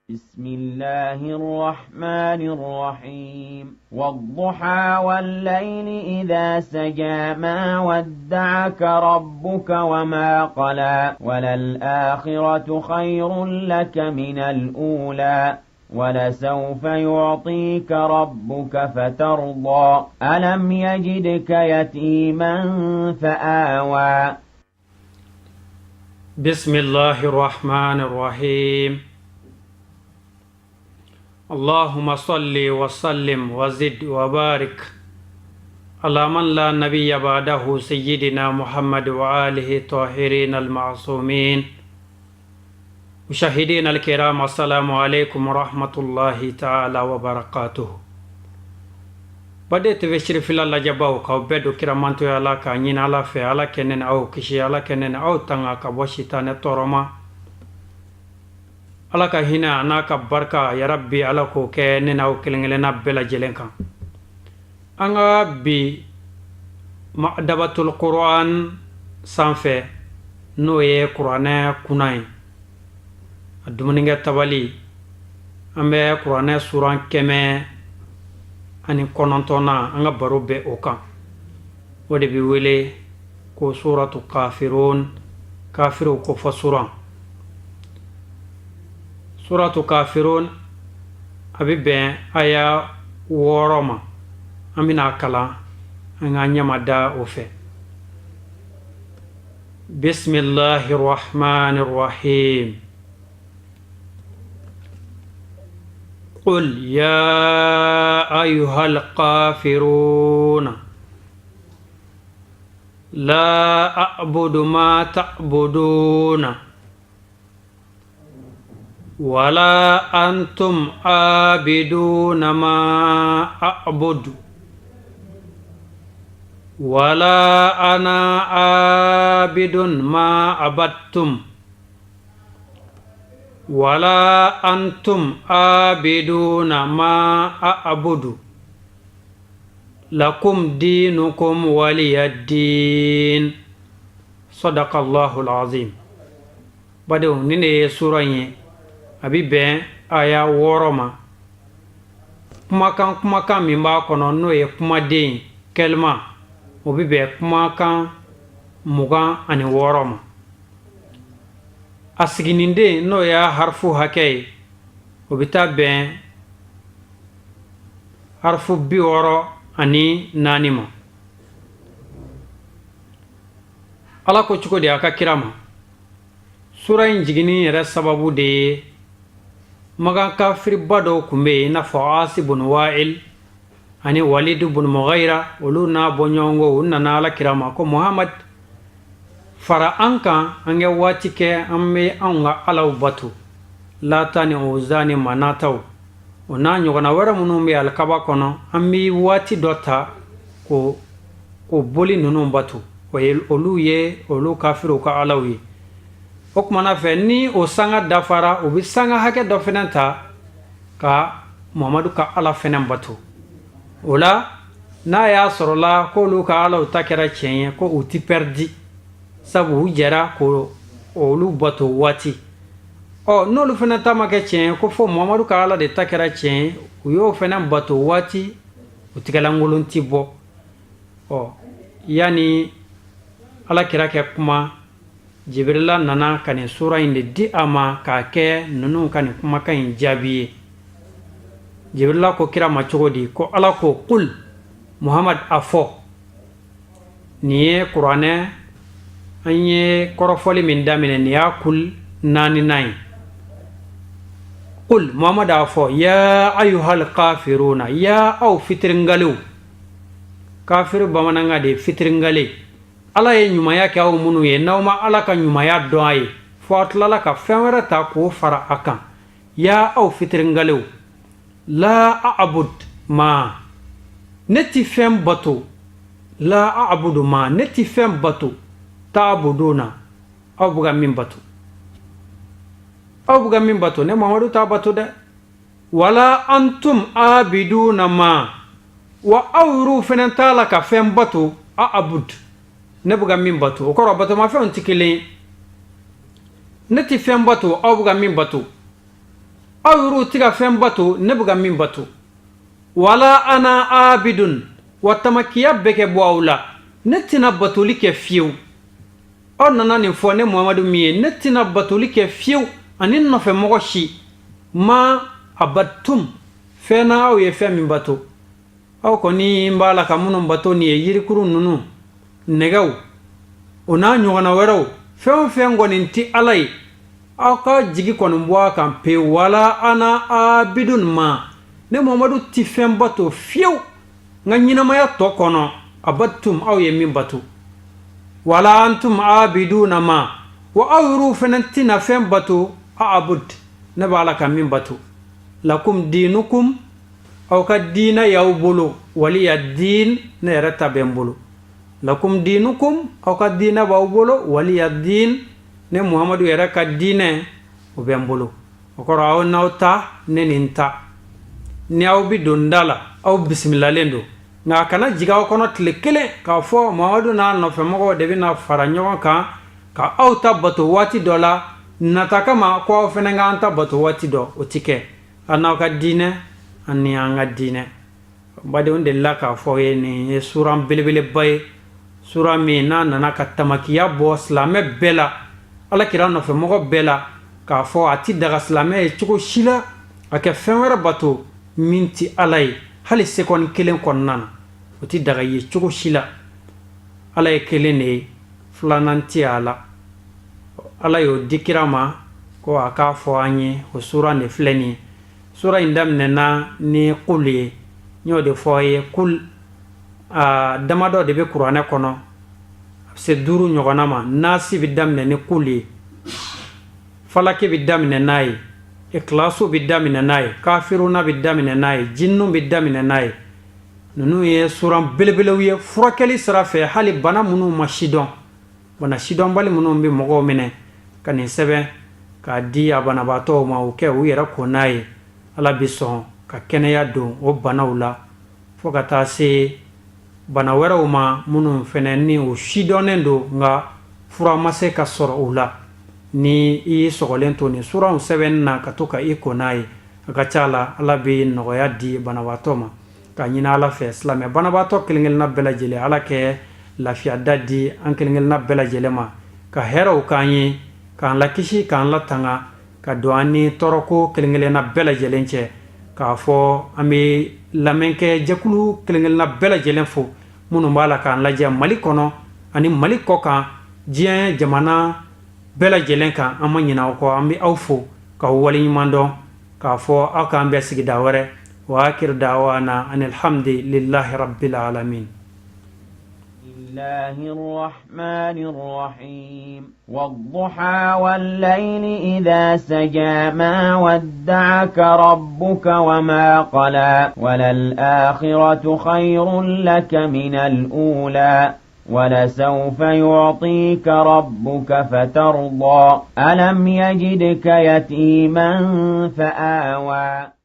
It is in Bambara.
بسم الله الرحمن الرحيم. والضحى والليل إذا سجى، ما ودعك ربك وما قلى، وللآخرة خير لك من الأولى، ولسوف يعطيك ربك فترضى. ألم يجدك يتيما فآوى. بسم الله الرحمن الرحيم. اللهم صل وسلم وزد وبارك على من لا نبي بعده، سيدنا محمد وآله الطاهرين المعصومين. مشاهدينا الكرام، السلام عليكم ورحمة الله تعالى وبركاته. Baden TV sirifila lajɛbaw, k'aw bɛɛ don kiramantoya la, k'a ɲini Ala fɛ, Ala kɛ ne ni aw kisi, Ala kɛ ne ni aw tanga ka bɔ sitanɛ tɔɔrɔ ma. Ala ka hinɛ a n'a ka barika, yarabi, Ala k'o kɛ ne n'aw kelen kelenna bɛɛ lajɛlen kan. An ka bi Madabatul Quran sanfɛ, n'o ye kuranɛ kunna ye, a dumunikɛ tabali, an bɛ kuranɛ suran 109nan, an ka baro bɛ o kan. O de bɛ wele ko Suratu Kafirun, kafiriw ko fɔ suran. Suratu Kafirun, a bɛ bɛn aya 6 ma. An bɛna a kalan, an ka ɲɛma da o fɛ. Bisimilahi rahmani rahim. قل يا أيها الكافرون لا أعبد ما تعبدون ولا أنتم عابدون ما أعبد ولا أنا عابد ما عبدتم ولا أنتم عابدون ما أعبد لكم دينكم ولي دين. صدق الله العظيم. Badenw, nin de ye sura in ye, a bi bɛn aya 6 ma. Kumakan min b'a kɔnɔ, n'o ye kumaden kɛlima, o bi bɛn kumakan 26 ma. A siginiden, n'o y'a harifu hakɛ ye, o bɛ taa bɛn harifu 64 ma. Ala ko cogo di a ka kira ma? Sura in jiginni yɛrɛ sababu de ye, Makan kafiriba dɔw tun bɛ yen, i n'a fɔ Asi bun Wail ani Walidu bun Mughira, olu n'a bɔɲɔgɔnko, u nana Ala kira ma ko: "Muhamad, fara an kan, an kɛ waati kɛ, an bɛ anw ka alaw bato, Lata ni Oza ni Manataw, o n'a ɲɔgɔnna wɛrɛ minnu bɛ alikaba kɔnɔ. An bɛ waati dɔ ta ko o boli ninnu bato." O ye olu ye, olu kafiriw ka alaw ye. O kumana fɛ, ni o sanga dafara, u bɛ sanga hakɛ dɔ fɛnɛ ta ka Muhamadu ka Ala fɛnɛ bato. O la, n'a y'a sɔrɔla k'olu ka alaw ta kɛra tiɲɛ ye, ko u ti pɛridi, sabu u jɛra ko olu bato waati. Ɔ, n'olu fɛnɛ ta ma kɛ tiɲɛ ye, ko fo Muhamadu ka Ala de ta kɛra tiɲɛ ye, u y'o fɛnɛ bato waati, u tigɛlankolon ti bɔ. Ɔ, yanni Ala kira kɛ kuma, Jibirila nana ka nin sura in de di a ma k'a kɛ ninnu ka nin kumakan in jaabi ye. Jibirila ko kira ma cogo di? Ko Ala ko: "Kul", Muhamad, a fɔ. Nin ye kuranɛ, an ye kɔrɔfɔli min daminɛ, nin y'a kul naaninan ye. Kul, Muhamad, a fɔ: "Ya ayuhal kafiruna", ya aw fitiringalew. Kafiri bamanankan de ye fitiringale. Ala ye ɲumanya kɛ aw minnu ye, n'aw ma Ala ka ɲumanya dɔn a ye, fo aw tilala ka fɛn wɛrɛ ta k'o fara a kan. Ya aw fitiringalew, la a'bud ma, ne ti fɛn bato, la a'budu ma, ne ti fɛn bato, ta'buduna, aw bɛ ka min bato, aw bɛ ka min bato, ne Mamadu t'a bato dɛ. Wala antum abiduna ma, wa aw yɛrɛw fɛnɛ t'a la ka fɛn bato, a'bud, ne bɛ ka min bato. O kɔrɔ, batomafɛnw tɛ kelen ye. Ne tɛ fɛn bato aw bɛ ka min bato. Aw yɛrɛw tɛ ka fɛn bato ne bɛ ka min bato. Wala ana abidun, wa tamakiya bɛɛ kɛ bɔ aw la, ne tɛna batoli kɛ fiyewu. Aw nana nin fɔ ne Muhamadu min ye, ne tɛna batoli kɛ fiyewu ani nɔfɛ mɔgɔ si. Ma abattum, fɛn na aw ye fɛn min bato. Aw kɔni b'a la ka minnu bato nin ye yirikuru ninnu, nɛgɛw, o n'a ɲɔgɔnna wɛrɛw, fɛn o fɛn kɔni tɛ Ala ye, aw ka jigi kɔni bɔ a kan pewu. Wala ana abidun ma, ne Muhamadu tɛ fɛn bato fiyewu n ka ɲɛnamaya tɔ kɔnɔ, abattum, aw ye min bato. Wala antum abiduna ma, wa aw yɛrɛw fana tɛna fɛn bato, abud, ne b'a la ka min bato. Lakum dinukum, aw ka diinɛ y'aw bolo, waliya diin, ne yɛrɛ ta bɛ n bolo. Lakum dinukum, aw ka diinɛ b'aw bolo, waliya diin, ne Muhamadu yɛrɛ ka diinɛ o bɛ n bolo. O kɔrɔ, aw n'aw ta, ne ni n ta. Ni aw bɛ don da la, aw bisimilalen don, nka a kana jigin aw kɔnɔ tile kelen k'a fɔ Muhamadu n'a nɔfɛmɔgɔw de bɛna fara ɲɔgɔn kan ka aw ta bato waati dɔ la nata kama, ko aw fana k'an ta bato waati dɔ. O tɛ kɛ. Aw n'aw ka diinɛ, an ni an ka diinɛ. Badenw delila k'a fɔ ye, nin ye suran belebeleba ye, sura min n'a nana ka tamakiya bɔ silamɛ bɛɛ la, Ala kira nɔfɛ mɔgɔ bɛɛ la, k'a fɔ a tɛ daga silamɛ ye cogo si la a kɛ fɛn wɛrɛ bato min tɛ Ala ye, hali sekɔni kelen kɔnɔna na, o tɛ daga ye cogo si la. Ala ye kelen de ye, filanan tɛ a la. Ala y'o di kira ma ko a k'a fɔ an ye. O sura de filɛ nin ye. Sura in daminɛna ni kul ye. N y'o de fɔ aw ye, kul a damadɔ de bɛ kuranɛ kɔnɔ, a bɛ se 5 ɲɔgɔnna ma. Nasi bɛ daminɛ ni kul ye, falaki bɛ daminɛ n'a ye, ikilasu bɛ daminɛ n'a ye, kafiruna bɛ daminɛ n'a ye, jinnu bɛ daminɛ n'a ye. Ninnu ye suran belebelew ye furakɛli sira fɛ, hali bana minnu ma sidɔn, bana sidɔnbali minnu bɛ mɔgɔw minɛ, ka nin sɛbɛn k'a di a banabaatɔw ma, u kɛ u yɛrɛ ko n'a ye, Ala bɛ sɔn ka kɛnɛya don o banaw la, fo ka taa se bana wɛrɛw ma minnu fɛnɛ ni u sidɔnnen don nka fura ma se ka sɔrɔ u la. Ni i y'i sɔgɔlen to nin suranw sɛbɛnni na ka to ka i ko n'a ye, a ka ca la Ala bɛ nɔgɔya di banabaatɔ ma. Ka ɲini Ala fɛ, silamɛ banabaatɔ kelen-kelenna bɛɛ lajɛlen, Ala kɛ lafiya da di an kelen-kelenna bɛɛ lajɛlen ma, ka hɛrɛw k'an ye, k'an lakisi, k'an latanga ka don an ni tɔɔrɔko kelen-kelenna bɛɛ lajɛlen cɛ. K'a fɔ an bɛ lamɛnkɛ jɛkulu kelen-kelenna bɛɛ lajɛlen fo, minnu b'a la k'an lajɛ Mali kɔnɔ ani Mali kɔ kan, diɲɛ jamana bɛɛ lajɛlen kan. An ma ɲinɛ aw kɔ, an bɛ aw fo k'aw waleɲuman dɔn, k'a fɔ aw k'an bɛn sigida wɛrɛ. Wa akir dawana anil hamdi lillahi rabbil alamin. الله الرحمن الرحيم والضحى والليل إذا سجى ما ودعك ربك وما قلى وللآخرة خير لك من الأولى ولسوف يعطيك ربك فترضى ألم يجدك يتيما فآوى.